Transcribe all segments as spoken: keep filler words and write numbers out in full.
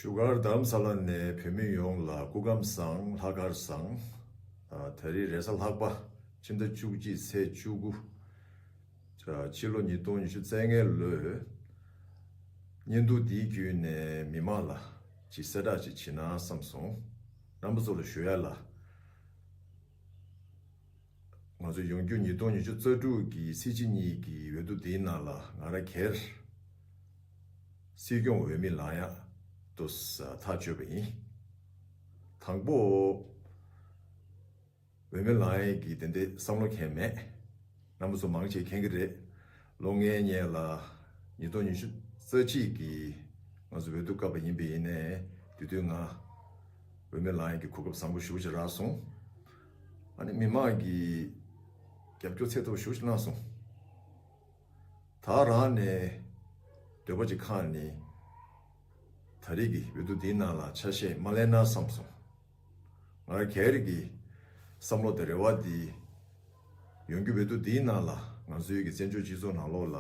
བཞུགས་སྒར་རྡ་རམ་ས་ལ་ནས་བོད་མི་ཡོངས་ལ་སྐུ་ཁམས་བཟང་། ལྷག་དཀར་བཟང་། ཨ། ད་རེས་རེས་གཟའ་ལྷག་པ་ཕྱི་ཟླ་བཅུ་གཅིག་ཚེས་བཅུ་དགུ། ཕྱི་ལོ་ཉིས་སྟོང་ཉི་ཤུ་རྩ་ལྔའི་ལོའི་བརྙན་ཐུང་འདིའི་བརྒྱུད་ནས་མི་མང་ལ་ཅིག་གསལ་བསྒྲགས་ཅིག་བྱེད་ན་བསམ་སོང་། རྣམ་པ་ཚོ་ལ་ཞུ་ཡ་ལ། ང་ཚོ་ཡོང་རྒྱུ་ཉིས་སྟོང་ཉི་ཤུ་རྩ་དྲུག་གི་ཚེས་གཅིག་གཉིས་ཀྱི་འོས་བསྡུ་འདིའི་ནང་ལ་ང་རང་སྒེར་སྲིད་སྐྱོང་འོས་མི་ལངས་ཡག་ཏུ་ཐག་གཅོད་པ་ཡིན། དང་པོ། འོས་མི་ལངས་ཡག་གི་དེ་འདྲའི་བསམ་བློ་འཁྱེར་མེད། རྣམ་པ་ཚོ་མང་ཆེ་མཁྱེན་གྱི་རེད། ལོ་ལྔའི་སྔོན་ལ་ཉིས་སྟོང་ཉི་ཤུ་རྩ་གཅིག་གི་ང་ཚོ་འོས་བསྡུ་བཀག་པ་ཡིན་པ་ཡིན་ནའི་དེ་དུས་ང་འོས་མི་ལངས་ཡག་གི་གོ་སྐབས་བཟང་པོ་ཞེ་པོ་ཅིག་རག་སོང་། ཨ་ནི་མི་མང་གི་རྒྱབ་སྐྱོར་ཚད་མཐོ་པོ་ཞེ་པོ་ཅིག་གནང་སོང་། ད་རང་ནས་འདོད་པ་ཅིག་ཁེངས་ནས་ད་རེས་ཀྱི་འོས་བསྡུ་འདིའི་ནང་ལ་ཆ་ཤས་མ་ལེན་ན་བསམ་སོང་། ང་རང་སྒེར་གྱི་བསམ་བློ་དང་རེ་བ་འདི། ཡོང་རྒྱུ་འོས་བསྡུ་འདིའི་ནང་ལ་ང་ཚོའི་གི་བཙན་བྱོལ་སྤྱི་ཚོགས་ནང་ལོགས་ལ་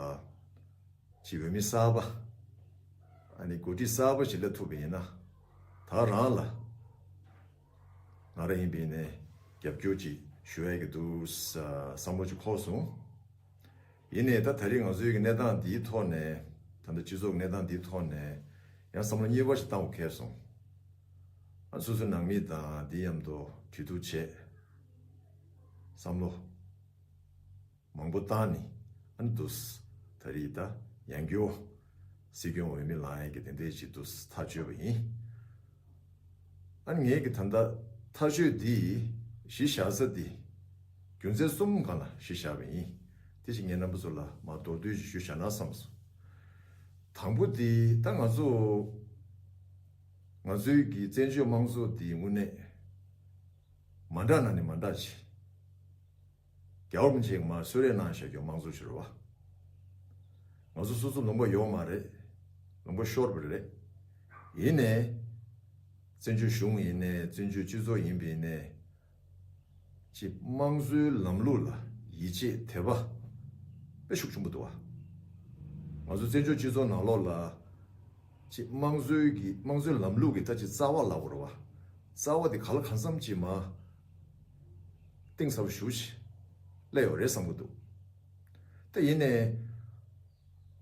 ཅིག་འོས་མི་གསར་པ། ཨ་ནི་འགོ་ཁྲིད་གསར་པ་ཞིག་སླེབས་ཐུབ་པ་ཡིན་ན། ད་རང་ལ་ང་རང་ཡིན་པ་ཡིན་ནའི་རྒྱབ་སྐྱོར་ཅིག་ཞུ་ཡག་གི་འདུག་བསམ་བློ་ཅིག་འཁོར་སོང་། ཡིན་ནའི་ད་ད་རེས་ང་ཚོའི་གི་གནས་སྟངས་འདིའི་ཐོག་ནས། ད་ལྟ་སྤྱི་ཚོགས་གནས་སྟངས་འདིའི་ཐོག་ནས་ཡང་བསམ་བློ་གཉིས་པ་ཞིག་བཏང་དགོས་ཁེལ་སོང་། ཨ། སོ་སོའི་ནང་མི་དང་འདི་མཉམ་དུ་གྲོས་བསྡུར་བྱས། བསམ་བློ་མང་པོ་བཏང་ནས། ཨ་ནི་འདུག་སེ་ད་རེས་ད་ཡང་བསྐྱར་སྲིད་སྐྱོང་འོས་མི་ལངས་ཡག་གི་དེ་འདྲས་ཅིག་འདུག་སེ་ཐག་གཅོད་པ་ཡིན། ཨ་ནི་ངས་ཀྱི་ད་ལྟ་ཐག་གཅོད་འདི་གཞི་བཞག་ས་འདི་རྒྱུ་མཚན་གསུམ་སྒང་ལ་གཞི་བཞག་པ་ཡིན། དེ་ཞིག་ངས་རྣམ་པ་ཚོ་ལ་མར་མདོར་བསྡུས་ཤིག་ཞུས་བཞག་ན་བསམ་སོང་། དང་པོ་འདི་ད་ང་ཚོ་ང་ཚོའི་གི་བཙན་བྱོལ་དམངས་གཙོ་འདི་དངོས་གནས་མ་འདྲ་ན་ནི་མ་འདྲ་ཆེ། རྒྱལ་བ་རིན་པོ་ཆེས་མར་གསོལ་རས་གནང་བཞག་རྒྱུ་དམངས་གཙོ་ཞིག་རེད་བ། ང་ཚོ་སོ་སོ་ལུང་པ་ཡོད་མ་རེད། ལུང་པ་ཤོར་བ་རེད། ཡིན་ནའི་བཙན་བྱོལ་གཞུང་ཡིན་ནའི་བཙན་བྱོལ་སྤྱི་ཚོགས་ཡིན་པ་ཡིན་ནའི་ཅིག་དམངས་གཙོའི་ལམ་ལུགས་ལ་ཡིད་ཆེས་དད་པ་དཔེ་ཤུགས་ཆེན་པོ་འདུག་བ། ང་ཚོ་བཙན་བྱོལ་སྤྱི་ཚོགས་ནང་ལོགས་ལ་ཅིག་དམངས་གཙོའི་གི་དམངས་གཙོའི་ལམ་ལུགས་ཀྱི་ད་ཅིག་རྩ་བ་ལབ་དགོས་རེད་བ། རྩ་བ་དེ་ག་ལ་གང་འཚམ་ཅིག་མར་གཏིང་ཟབ་ཞེ་པོ་ཅིག་སླེབས་ཡོད་རེད་བསམ་གྱི་འདུག། དེ་ཡིན་ནའི།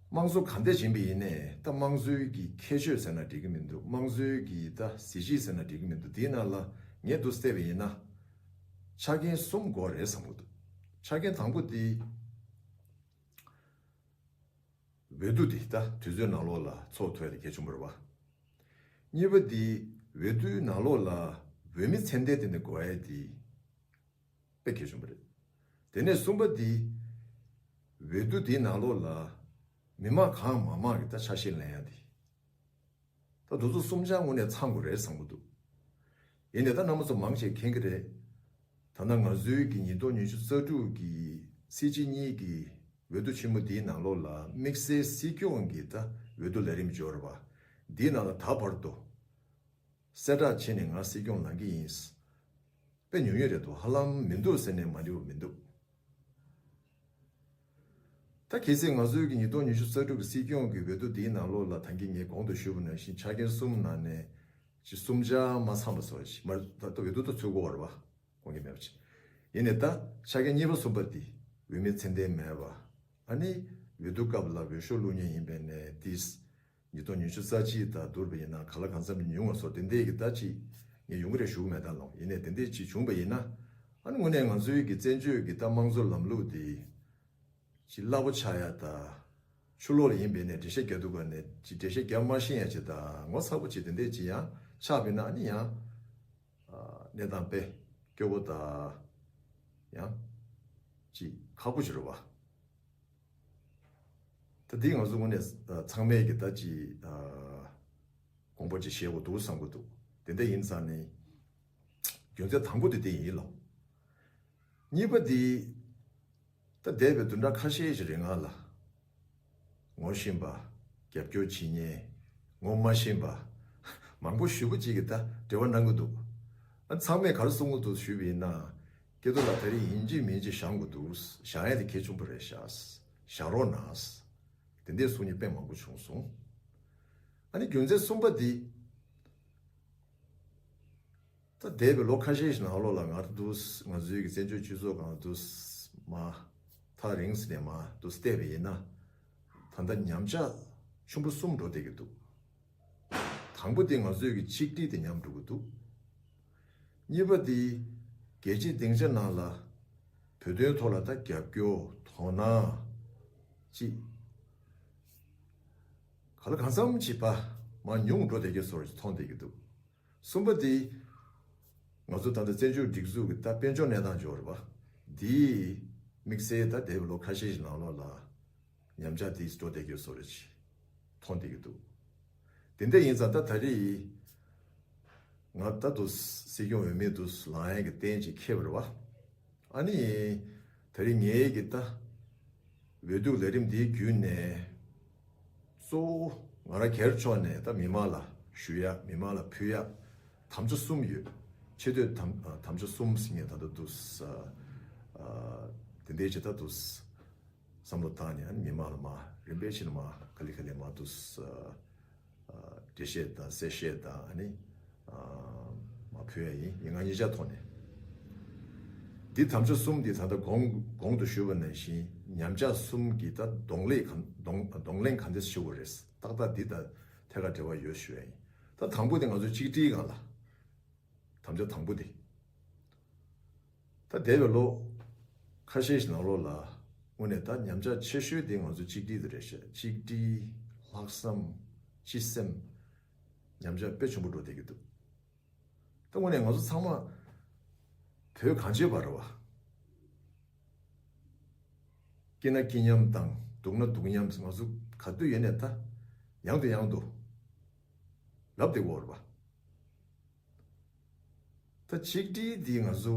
དམངས་གཙོ་ག་འདྲ་ཡིན་པ་ཡིན་ནའི་ད་དམངས་གཙོའི་གི་ཁྱད་ཆོས་ཟེར་ན་འགྲིག་གི་མི་འདུག། དམངས་གཙོའི་གི་ད་གཟི་བརྗིད་ཟེར་ན་འགྲིག་གི་མི་འདུག། དེའི་ནང་ལ་ངས་འདུག་སེ་བལྟས་པ་ཡིན་ན། ཆ་རྐྱེན་གསུམ་དགོས་རེད་བསམ་གྱི་འདུག། ཆ་རྐྱེན་དང་པོ་དེ། འོས་བསྡུ་དེ་ད་དུས་ཚོད་ནང་ལོགས་ལ་ཚོགས་ཐུབ་ཡ་དེ་གལ་ཆེན་པོ་རེད་བ། གཉིས་པ་དེ་འོས་བསྡུའི་ནང་ལོགས་ལ་འོས་མི་ཚད་ལྡན་དེ་འདྲ་དགོས་ཡ་དེ་དཔེ་གལ་ཆེན་པོ་རེད། དེ་ནས་གསུམ་པ་དེ་འོས་བསྡུ་དེའི་ནང་ལོགས་ལ་མི་མང་གང་མང་མང་གི་ད་ཆ་ཤས་ལེན་ཡ་དེ། ད་དེ་ཚོ་གསུམ་ཆ་དངོས་གནས་ཚང་དགོས་རེད་བསམ་གྱི་འདུག། ཡིན་ནའི་ད་རྣམ་པ་ཚོ་མང་ཆེ་མཁྱེན་གྱི་རེད། ད་ལྟ་ང་ཚོའི་གི་ཉིས་སྟོང་ཉི་ཤུ་རྩ་དྲུག་གི་ཚེས་གཅིག་གཉིས་ཀྱི་འོས་བསྡུ་ཆེན་མོ་འདིའི་ནང་ལོགས་ལ་དམིགས་བསལ་སྲིད་སྐྱོང་གི་ད་འོས་བསྡུ་ལས་རིམ་འབྱོར་བ་འདིའི་ནང་ལ་ད་བར་དུ་གསལ་བསྒྲགས་བྱས་ནས་ང་སྲིད་སྐྱོང་ལངས་ཀྱི་ཡིན། དཔེ་ཉུང་ཉུང་རེད་འདུག། ཧ་ལམ་མི་འདུག་ཟེར་ནས་མ་འགྲིག་པ་མི་འདུག། ད་གལ་སྲིད་ང་ཚོའི་གི་ཉིས་སྟོང་ཉི་ཤུ་རྩ་དྲུག་གི་སྲིད་སྐྱོང་གི་འོས་བསྡུ་འདིའི་ནང་ལོགས་ལ་ད་གིན་ངས་གོང་དུ་ཞུས་པ་ནང་བཞིན་ཆ་རྐྱེན་གསུམ་ནང་ནས་ཅིག་གསུམ་ཆ་མ་ཚང་བ་བཟོ་ཞིག་མ་ད་ལྟ་འོས་བསྡུ་ད་ཚུད་དགོས་པ་རེད་བ། དགོངས་ཀྱི་མེད་པ་ཅིག། ཡིན་ནའི་ད་ཆ་རྐྱེན་གཉིས་པ་གསུམ་པ་འདི་འོས་མི་ཚད་ལྡན་མེད་པ། ཨ་ནི་འོས་བསྡུ་སྐབས་ལ་འོས་ཤོག་བླུག་མཁན་ཡིན་པའི་ནས་ཏིས། ཉིས་སྟོང་ཉི་ཤུ་རྩ་གཅིག་དང་བསྡུར་བ་ཡིན་ན་ག་ལ་གང་འཚམ་ཉུང་བ་སོགས་དེ་འདྲའི་གི་ད་ཅིག་ངས་ཡོང་གི་རེད་ཞུ་གི་མེད་ད་ལོང་། ཡིན་ནའི་དེ་འདྲའི་ཅིག་བྱུང་བ་ཡིན་ན། ཨ་ནི་དངོས་གནས་ང་ཚོའི་གི་བཙན་བྱོལ་གི་ད་དམངས་གཙོ་ལམ་ལུགས་དེ་ཅིག་རླབས་པོ་ཆགས་ཡ་ད། ཕྱི་ལོགས་ལ་ཡིན་པའི་ནས་འགྲེལ་བཤད་རྒྱག་དུས་ག་ནས་ཅིག་འགྲེལ་བཤད་རྒྱག་མ་ཤེས་ཡ་ཅིག་ད་ངོ་ཚ་པོ་ཅིག་དེ་འདྲའི་ཅིག་ཡང་ཆགས་པ་ཡིན་ན་ཨ་ནི་ཡང་། ཨ། གནས་སྟངས་དཔེ་སྐྱོ་པོ་ད། ཡང་། ཅིག་ཁག་པོ་ཅིག་རེད་བ། ད་འདི་ང་ཚོ་དངོས་གནས་ཚང་མས་ཀྱི་ད་ཅི་དགོངས་པ་ཅིག་བཞེས་དགོས་འདུག་བསམ་གྱི་འདུག། དེ་འདྲ་ཡིན་ཙང་ནི་རྒྱུ་མཚན་དང་པོ་དེ་དེ་ཡིན་ལོ། གཉིས་པ་འདི་ད་འདས་པའི་བདུན་ཕྲག་ཁ་ཤས་ཤིག་རིང་ལ་ངོ་ཤེས་པ། རྒྱབ་སྐྱོར་བྱེད་མཁན་ངོ་མ་ཤེས་པ་མང་པོ་ཞེ་པོ་ཅིག་གིས་ད་འབྲེལ་བ་གནང་གི་འདུག། ཨ། ཚང་མས་ག་རེ་གསུང་གི་འདུག་ཞུས་པ་ཡིན་ན། སྐལ་རྡོར་ལགས་ད་རེས་ཡིན་གཅིག་མིན་གཅིག་བཞེངས་དགོས་འདུག། བཞེངས་ཡ་དེ་གལ་ཆེན་པོ་རེད་ཤག། བཞེངས་རོགས་གནང་། དེ་འདྲའི་གསུང་མཁན་དཔེ་མང་པོ་བྱུང་སོང་། ཨ་ནི་རྒྱུ་མཚན་གསུམ་པ་འདི། ད་འདས་པའི་ལོ་ཁ་ཤས་ཤིག་ནང་ལོགས་ལ་ང་ཚོ་འདུག་ང་ཚོའི་གི་བཙན་བྱོལ་སྤྱི་ཚོགས་སྒང་འདུག་མ་ཐག་རིང་ས་ནས་མ་འདུག་བལྟས་པ་ཡིན་ན། ད་ལྟ་ཉམས་ཆག་ཆེན་པོ་གསུམ་འགྲོ་བསྡད་ཀྱི་འདུག་དང་པོ་དེ་ང་ཚོའི་གི་ཆིག་སྒྲིལ་དེ་ཉམས་འགྲོ་གི་འདུག་གཉིས་པ་དེ་རྒྱལ་སྤྱིའི་སྡིངས་ཆ་ནང་ལ་བོད་དོན་ཐོག་ལ་ད་རྒྱབ་སྐྱོར་དོ་སྣང་ཅིག་ག་ལ་གང་འཚམ་ཅིག་པ་མ་ཉུང་འགྲོ་བསྡད་ཀྱི་བཟོ་འདྲ་ཅིག་མཐོང་བསྡད་ཀྱི་འདུག་གསུམ་པ་དེ་ང་ཚོ་ད་ལྟ་བཙན་བྱོལ་སྒྲིག་འཛུགས་ཀྱི་ད་དཔལ་འབྱོར་གནས་སྟངས་འབྱོར་བ་འདི་དམིགས་བསལ་ད་འདས་པའི་ལོ་ཁ་ཤས་ཤིག་ནང་ལོགས་ལ་ཉམས་ཆག་དེ་འགྲོ་བསྡད་ཀྱི་བཟོ་འདྲ་ཅིག་མཐོང་བསྡད་ཀྱི་འདུག་དེ་འདྲ་ཡིན་ཙང་ད་ད་རེས་ང་ད་དུ་སྲིད་སྐྱོང་འོས་མི་དུ་ལངས་ཡས་ཀྱི་རྟེན་ཅིག་འཁེལ་བ་རེད་བ། ཨ་ནི་ད་རེས་ངའི་གི་ད་འོས་བསྡུ་ལས་རིམ་འདིའི་བརྒྱུད་ནས་གཙོ་བོ་ང་རང་སྒེར་ཕྱོགས་ནས་ད་མི་མང་ལ་ཞུ་ཡ་མི་མང་ལ་ཕུལ་ཡ་དམ་བཅའ་གསུམ་ཡོད། ཆེ་བསྟོད་དམ་དམ་བཅའ་གསུམ་ཟེར་མཁན་ད་ལྟ་འདུག་ས་དེ་འདྲའི་ཅིག་ད་འདུག་བསམ་བློ་བཏང་ནས་ཨ་ནི་མི་མང་ལ་མ་རིམ་པས་ཕྱིན་ནས་མ་ག་ལེ་ག་ལེ་མ་འདུག་ས་འགྲེལ་བཤད་དང་གསལ་བཤད་དང་ཨ་ནི་མ་ཕུལ་ཡ་ཡིན། ཡིན་ང་གཉིས་ཆ་ཐོག་ནས་འདི་དམ་བཅའ་གསུམ་འདི་ད་ལྟ་གོང་གོང་དུ་ཞུས་པ་ནང་བཞིན་ཉམས་ཆག་གསུམ་གྱི་ད་གདོང་ལེན་གང་གདོང་གདོང་ལེན་གང་འདྲ་ཞུ་དགོས་རེད། ཏག་ཏག་འདི་དང་ཐད་ཀར་འབྲེལ་བ་ཡོད་ཞུ་ཡ་ཡིན། ད་དང་པོ་དེ་ང་ཚོ་གཅིག་སྒྲིལ་སྒང་ལ་དམ་བཅའ་དང་པོ་དེ། ད་འདས་པའི་ལོ་ཁ་ཤས་ཤིག་ནང་ལོགས་ལ་དངོས་གནས་ད་ཉམས་ཆག་ཆེ་ཤོས་དེ་ང་ཚོ་གཅིག་སྒྲིལ་དེ་རེད་ཤག་གཅིག་སྒྲིལ། ལྷག་བསམ། སྤྱི་སེམས། ཉམས་ཆག་དཔེ་ཆེན་པོ་འགྲོ་བསྡད་ཀྱི་འདུག་ད་དངོས་གནས་ང་ཚོ་ཚང་མ་བོད་གངས་ཅན་པ་རེད་བ། སྐྱིད་ན་སྐྱིད་མཉམ་དང་སྡུག་ན་སྡུག་མཉམ་ང་ཚོ་ག་དུས་ཡིན་ནས་ད་ཡང་དུ་ཡང་དུ་ལབ་བསྡད་ཀྱི་ཡོད་རེད་བ། ད་ཆིག་སྒྲིལ་འདི་ང་ཚོ་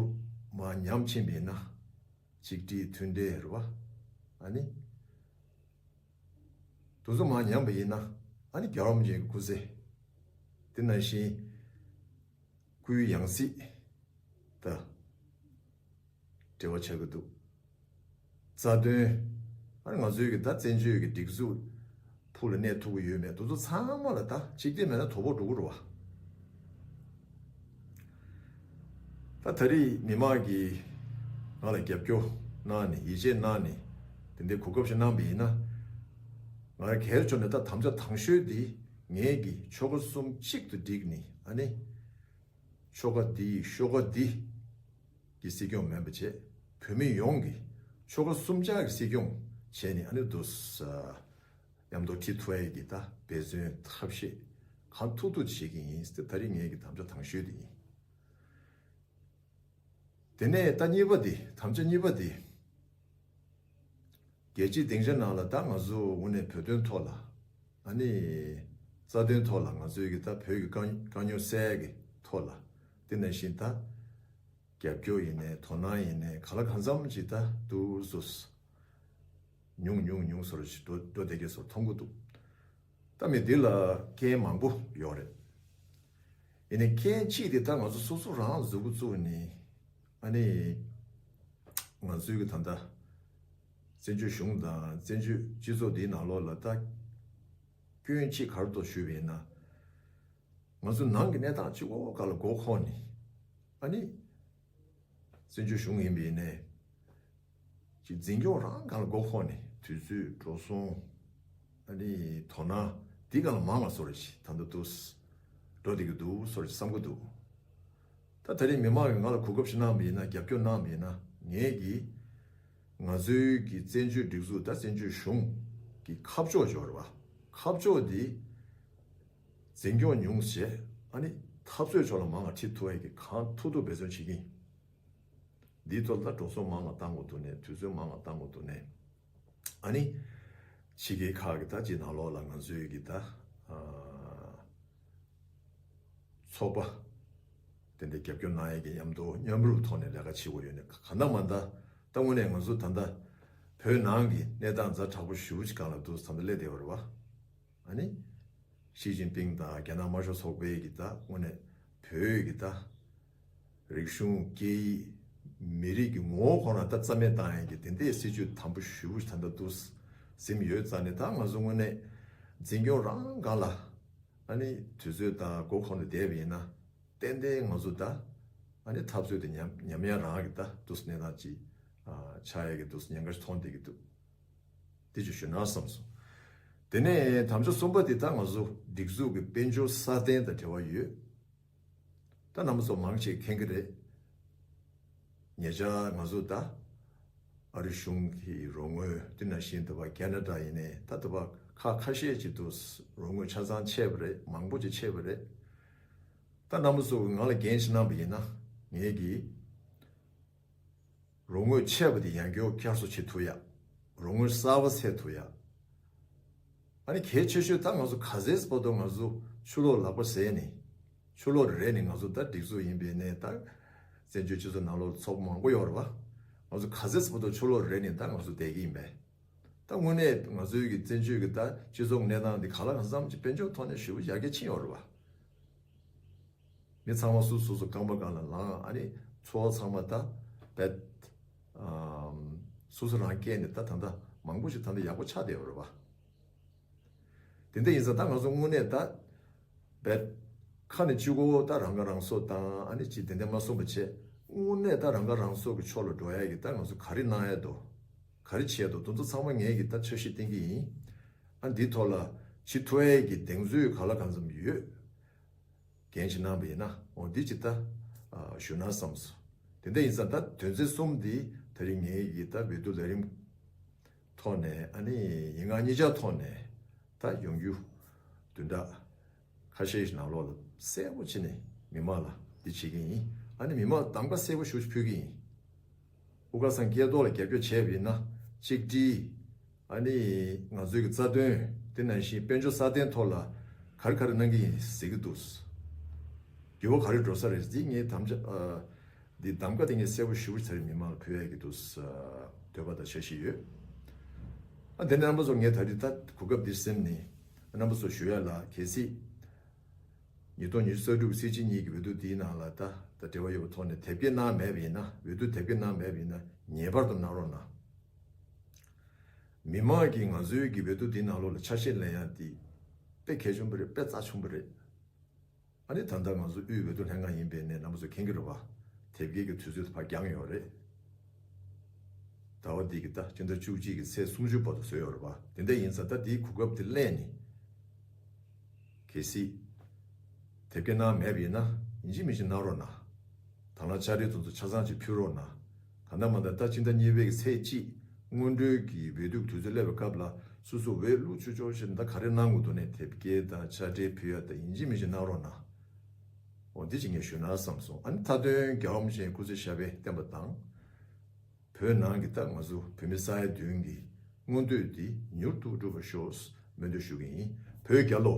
མར་ཉམས་ཕྱིན་པ་ཡིན་ན། ཆིག་སྒྲིལ་མཐུན་འབྲེལ་རེད་བ། ཨ་ནི། དེ་ཚོ་མར་ཉམས་པ་ཡིན་ན། ཨ་ནི་རྒྱལ་བ་རིན་པོ་ཆེའི་སྐུ་ཚེ། དེ་ནང་བཞིན་སྐུའི་ཡང་སྲིད་ད་འབྲེལ་བ་ཆགས་ཀྱི་འདུག་རྩ་དོན། ཨ་ནི་ང་ཚོའི་གི་ད་བཙན་བྱོལ་གི་སྒྲིག་འཛུགས་ཕུགས་ལ་གནས་ཐུབ་ཀྱི་ཡོད་མེད་དེ་ཚོ་ཚང་མ་ལ་ད་གཅིག་སྒྲིལ་མེད་ན་དོ་ཕོག་འགྲོ་གི་རེད་བ། ད་ད་རེས་མི་མང་གིས་ང་ལ་རྒྱབ་སྐྱོར་གནང་ནས་ཡིད་ཆེས་གནང་ནས་དེ་འདྲའི་གོ་སྐབས་ཤིག་གནང་བ་ཡིན་ན། ང་རང་སྒེར་ཕྱོགས་ནས་ད་དམ་བཅའ་དང་ཤོས་འདི་ངེད་ཀྱི་ཆོལ་ཁ་གསུམ་གཅིག་ཏུ་བསྒྲིལ་ནས་ཨ་ནི། ཆོལ་ཁ་འདི་ཤོག་ཁ་འདི་གི་སྲིད་སྐྱོང་མིན་པ་བྱས། བོད་མི་ཡོངས་ཀྱི་ཆོལ་ཁ་གསུམ་ཆར་གྱི་སྲིད་སྐྱོང་བྱས་ནས་ཨ་ནི་འདུག་ས་མཉམ་དུ་ཁྲིད་ཐུབ་ཡས་ཀྱི་ད་འབད་བརྩོན་ཐབས་ཤེས་གང་ཐུབ་ཐུབ་བྱེད་ཀྱི་ཡིན་ཟེར། ད་རེས་ངེད་ཀྱི་དམ་བཅའ་དང་ཤོས་དེ་ཡིན། དེ་ནས་ད་གཉིས་པ་དེ་དམ་བཅའ་གཉིས་པ་དེ། རྒྱལ་སྤྱིའི་སྡིངས་ཆ་ནང་ལ་ད་ང་ཚོ་དངོས་གནས་བོད་དོན་ཐོག་ལ་ཨ་ནི་རྩ་དོན་ཐོག་ལ་ང་ཚོའི་གི་ད་བོད་ཀྱི་དཀའ་དཀའ་རྙོག་སེལ་ཡས་ཀྱི་ཐོག་ལ་དེ་ནང་བཞིན་ད་རྒྱབ་སྐྱོར་ཡིན་ནའི་དོ་སྣང་ཡིན་ནའི་ག་ལ་གང་འཚམ་ཅིག་ད་འདུག་སེ་ཉུང་ཉུང་ཉུང་སོར་ཞིག་འགྲོ་འགྲོ་བསྡད་ཀྱི་བཟོ་མཐོང་གི་འདུག་ད་མི་འདི་ལ་རྐྱེན་མང་པོ་ཡོད་རེད། ཡིན་ནའི་རྐྱེན་གཅིག་དེ་ད་ང་ཚོ་སོ་སོ་རང་གཟུགས་པོ་བཙུགས་ནས་ཨ་ནི་ང་ཚོའི་གི་ད་ལྟ་བཙན་བྱོལ་གཞུང་དང་བཙན་བྱོལ་སྤྱི་ཚོགས་འདིའི་ནང་ལོགས་ལ་ད་སྐྱོན་གཅིག་ག་རེ་འདུག་ཞུས་པ་ཡིན་ན། ང་ཚོ་ནང་གི་གནས་སྟངས་གཅིག་པོ་ག་ལ་མགོ་འཁོར་ནས་ཨ་ནི། བཙན་བྱོལ་གཞུང་ཡིན་པ་ཡིན་ནའི། ཅིག་འཛིན་སྐྱོང་རང་སྒང་ལ་མགོ་འཁོར་ནས་དུས་ཚོད་འགྲོ་སོང་། ཨ་ནི་དོ་སྣང་འདི་སྒང་ལ་མང་བ་བཟོ་འདྲ་ཞིག་ད་ལྟ་འདུག་འགྲོ་བསྡད་ཀྱི་འདུག་བཟོ་འདྲ་ཞིག་བསམ་གྱི་འདུག་ད་ད་རེས་མི་མང་གིས་ང་ལ་གོ་སྐབས་ཤིག་གནང་བ་ཡིན་ན། རྒྱབ་སྐྱོར་གནང་བ་ཡིན་ན། ངེད་ཀྱིས་ང་ཚོའི་གི་བཙན་བྱོལ་སྒྲིག་འཛུགས་ད་བཙན་བྱོལ་གཞུང་གི་ཁ་ཕྱོགས་འབྱོར་བ། ཁ་ཕྱོགས་འདི་འཛིན་སྐྱོང་ཉུང་བྱས། ཨ་ནི་འཐབ་རྩོད་ཕྱོགས་ལ་མང་བ་ཁྲིད་ཐུབ་ཡས་ཀྱི་གང་ཐུབ་ཐུབ་འབད་བརྩོན་བྱེད་ཀྱི་ཡིན། འདིའི་ཐོག་ལ་འགྲོ་སོང་མང་བ་བཏང་དགོས་འདུག་ནས། དུས་ཚོད་མང་བ་བཏང་དགོས་འདུག་ནས། ཨ་ནི་ཕྱི་རྒྱལ་ཁག་གི་ད་ཅིག་ནང་ལོགས་ལ་ང་ཚོའི་གི་ད་ཨ་ཚོགས་པ་དེ་འདྲའི་རྒྱབ་སྐྱོར་གནང་ཡས་ཀྱི་མཉམ་དུ་མཉམ་རུབ་ཐོག་ནས་ལས་ཀ་བྱེད་དགོས་ཡོད་ནས། གང་ལྟར་མ་ལྟར་ད་དངོས་གནས་ང་ཚོ་ད་ལྟ་བོད་ནང་གི་གནས་སྟངས་ཛ་དྲག་པོ་ཞེ་པོ་ཅིག་སྒང་ལ་འདུག་ད་ལྟ་སླེབས་བསྡད་པ་རེད་བ། ཨ་ནི། ཞི་ཅིན་ཕིང་དང་རྒྱ་ནག་དམར་ཤོག་ཚོགས་པའི་གི་ད་དངོས་གནས་བོད་ཀྱི་ད་རིག་གཞུང་སྐད་ཡིག་མི་རིགས་ཀྱི་ངོ་བོ་ཁོ་ན་ད་རྩ་མེད་བཏང་ཡས་ཀྱི་དེ་འདྲའི་སྲིད་ཇུས་དམ་པོ་ཞེ་པོ་ཞིག་ད་ལྟ་འདུག་ཟིན་ཡོད་ཙང་ནས། ད་ང་ཚོ་དངོས་གནས་འཛིན་སྐྱོང་རང་སྒང་ལ་ཨ་ནི་དུས་ཚོད་དང་མགོ་འཁོར་ནས་བསྡད་པ་ཡིན་ན། ཏན་ཏན་ང་ཚོ་ད་ ཨ་ནི་འཐབ་རྩོད་དེ་ཉམས་ཉམས་ཡ་རང་གི་ད་འདུག་སེ་གནས་སྟངས་ཅིག་ཨ་ཆགས་ཡ་གི་འདུག་སེ་ཉེན་ཁ་ཞིག་མཐོང་བསྡད་ཀྱི་འདུག་དེ་ཅིག་ཞུ་ན་བསམ་སོང་། དེ་ནས་དམ་བཅའ་གསུམ་པ་དེ་ད་ང་ཚོ་སྒྲིག་འཛུགས་ཀྱི་དཔལ་འབྱོར་སྲ་བརྟན་དང་འབྲེལ་བ་ཡོད། ད་རྣམ་པ་ཚོ་མང་ཆེ་མཁྱེན་གྱི་རེད། ཉེ་ཆར་ང་ཚོ་ད་ཨ་རི་གཞུང་གི་རོགས་དངུལ། དེ་ནང་བཞིན་དུ་བ་ཁེ་ན་ཌ་ཡིན་ནའི་ད་དུ་བ་ཁ་ཁ་ཤས་ཅིག་ཏུ་རོགས་དངུལ་ཆ་ཚང་ཆད་པ་རེད། མང་པོ་ཅིག་ཆད་པ་རེད། ད་རྣམ་པ་ཚོ་ང་ལ་འགན་ཞིག་གནང་པ་ཡིན་ན། ངེད་ཀྱིས་རོགས་དངུལ་ཆད་པ་དེ་ཡང་བསྐྱར་བསྐྱར་གསོ་བྱེད་ཐུབ་ཡ། རོགས་དངུལ་གསར་པ་སེལ་ཐུབ་ཡ། ཨ་ནི་གལ་ཆེ་ཤོས་ད་ང་ཚོ་ག་ཚོད་བར་དུ་ང་ཚོ་ཕྱི་ལོགས་ལག་པ་བཟས་ནས། ཕྱི་ལོགས་རེད་ནས་ང་ཚོ་ད་སྒྲིག་འཛུགས་ཡིན་པའི་ནས་ད་བཙན་བྱོལ་སྤྱི་ཚོགས་ནང་ལོགས་ཚོགས་པ་མང་པོ་ཡོད་རེད་བ། ང་ཚོ་ག་ཚོད་བར་དུ་ཕྱི་ལོགས་རེད་ནས་ད་ང་ཚོ་བསྡད་ཀྱི་ཡིན་པས། ད་དངོས་གནས་ང་ཚོའི་གི་བཙན་བྱོལ་གི་ད་སྤྱི་ཚོགས་གནས་སྟངས་འདི་ག་ལ་གང་འཚམ་གྱི་དཔལ་འབྱོར་ཐོག་ནས་ཞེ་པོ་ཡར་རྒྱས་ཕྱིན་ཡོད་རེད་བ། མི་ཚང་མ་སོ་སོ་སོ་རྐང་པ་སྒང་ལ་ལངས། ཨ་ནི་འཚོ་བ་ཚང་མ་ད་བེད་ཨམ་སོ་སོ་རང་སྐྱེལ་ནས་ད་ད་ལྟ་མང་པོ་ཞིག་ད་ལྟ་ཡག་པོ་ཆགས་བསྡད་ཡོད་རེད་བ། དེ་འདྲ་ཡིན་ཙང་ད་ང་ཚོ་དངོས་གནས་ད་བེད་ཁ་ནས་གཅིག་པོ་ད་རང་ཁ་རང་གསོ་དང་ཨ་ནི་ཅིག་དེ་འདྲ་མ་གསུངས་པ་བྱས། དངོས་གནས་ད་རང་ཁ་རང་གསོ་གི་ཕྱོགས་ལ་འགྲོ་ཡ་གི་ད་ང་ཚོ་ག་རེ་གནང་ཡ་འདུག་ག་རེ་བྱེད་ཡ་འདུག་དེ་ཚོ་ཚང་མ་ངས་གི་ད་འཆར་གཞི་བཏིང་གི་ཡིན། ཨ་འདིའི་ཐོག་ལ་བྱེད་ཐུབ་ཡ་གི་གདེང་ཚོད་ག་ལ་གང་འཚམ་ཡོད། འགན་ཞིག་གནང་བ་ཡིན་ན། འོ་འདི་ཅིག་ད་ཨ་ཞུ་ན་བསམ་སོང་། དེ་འདྲ་ཡིན་ཙང་ད་དོན་ཚན་གསུམ་འདི་དེ་རིང་ངེད་ཀྱི་ད་འོས་བསྡུ་ལས་རིམ་ཐོག་ནས་ཨ་ནི་ཡིག་ངག་གཉིས་ཆ་ཐོག་ནས་ད་ཡོང་རྒྱུ་བདུན་ཕྲག་ཁ་ཤས་ཤིག་ནང་ལོགས་ལ་གསལ་པོ་བྱས་ནས་མི་མང་ལ་འདི་བྱེད་ཀྱི་ཡིན། ཨ་ནི་མི་མང་ལ་གདམ་ག་གསལ་པོ་ཞེ་པོ་ཞིག་ཕུལ་གྱི་ཡིན། དབུ་དཀར་ཚང་སྐལ་རྡོར་ལ་རྒྱབ་སྐྱོར་བྱས་པ་ཡིན་ན་གཅིག་སྒྲིལ། ཨ་ནི་ང་ཚོའི་གི་རྩ་དོན། དེ་ནང་བཞིན་དཔལ་འབྱོར་སྲ་བརྟན་ཐོག་ལ་ག་རེ་ག་རེ་གནང་གི་ཡིན་ཟེར་གི་འདུག་འགྱུར་བ་ག་རེ་འགྲོ་ས་རེད། འདི་ངས་དམ་བཅའ་ཨ་འདི་གདམ་ག་དེ་ངས་གསལ་པོ་ཞེ་པོ་ཚར་མི་མང་ལ་ཕུལ་ཡ་གི་འདུག་འདོད་པ་དང་འཆར་གཞི་ཡོད། ཨ་དེ་ནས་རྣམ་པ་ཚོ་ངས་ད་རེས་ད་གོ་སྐབས་འདི་ཟིན་ནས་རྣམ་པ་ཚོ་ཞུ་ཡ་ལ། གལ་སྲིད་ཉིས་སྟོང་ཉི་ཤུ་རྩ་དྲུག་གི་སྲིད་སྤྱི་གཉིས་ཀྱི་འོས་བསྡུ་འདིའི་ནང་ལ་ད་ད་འབྲེལ་བ་ཡོད་པའི་ཐོག་ནས་དེབ་སྐྱེལ་གནང་མེད་པ་ཡིན་ན། འོས་བསྡུ་དེབ་སྐྱེལ་གནང་མེད་པ་ཡིན་ན་ངེས་པར་དུ་གནང་རོགས་གནང་། མི་མང་གིས་ང་ཚོའི་གི་འོས་བསྡུ་འདིའི་ནང་ལོགས་ལ་ཆ་ཤས་ལེན་ཡ་འདི་དཔེ་གལ་ཆེན་པོ་རེད། དཔེ་རྩ་ཆེན་པོ་རེད། ཨ་ནི་ད་ལྟ་ང་ཚོ་དབུས་འོས་བསྡུ་ལྷན་ཁང་ཡིན་པའི་ནས་རྣམ་པ་ཚོ་མཁྱེན་གྱི་རེད་བ། དེབ་སྐྱེལ་གྱི་དུས་ཚོད་ཕར་འགྱངས་ཡོད་རེད། ཟླ་བ་འདི་གི་ད་སྤྱི་ཟླ་བཅུ་གཅིག་གི་ཚེས་སུམ་ཅུ་བར་དུ་བཟོས་ཡོད་རེད་བ། དེ་འདྲ་ཡིན་ཙང་ད་འདིའི་གོ་སྐབས་འདི་ལེན་ནས། གལ་སྲིད་དེབ་སྐྱེལ་གནང་མེད་པ་ཡིན་ན་ཡིན་གཅིག་མིན་གཅིག་གནང་རོགས་གནང་། དང་བླངས་དཔྱ་ཁྲལ་དེ་ཚོ་ཆ་ཚང་ཅིག་ཕུལ་རོགས་གནང་། གང་ལྟར་མ་ལྟར་ད་སྤྱི་ཟླ་གཉིས་པའི་གི་ཚེས་གཅིག་སྔོན་འགྲོའི་གི་འོས་བསྡུ་དུས་ཚོད་སླེབས་པའི་སྐབས་ལ་སོ་སོ་འོས་བླུག་ཆོག་ཆོག་བྱས་ནས་ད་ག་རེ་གནང་དགོས་འདུག་ནས་དེབ་སྐྱེལ་དང་དཔྱ་ཁྲལ་ཕུལ་ཡ་ད་ཡིན་གཅིག་མིན་གཅིག་གནང་རོགས་གནང་། འོ་འདི་ཅིག་ངས་ཞུས་ན་བསམ་སོང་། ཨ་ནི་མཐའ་དོན་རྒྱལ་བ་རིན་པོ་ཆེ་སྐུ་ཚེ་ཞབས་པད་བརྟན་པ་དང་། བོད་ནང་གི་ད་ང་ཚོ་བོད་མི་ས་ཡ་བདུན་གྱི་མངོན་འདོད་འདི་མྱུར་དུ་འགྲུབ་པར་ཤོག་སྨོན་འདུན་ཞུ་གི་ཡིན། བོད་རྒྱལ་ལོ།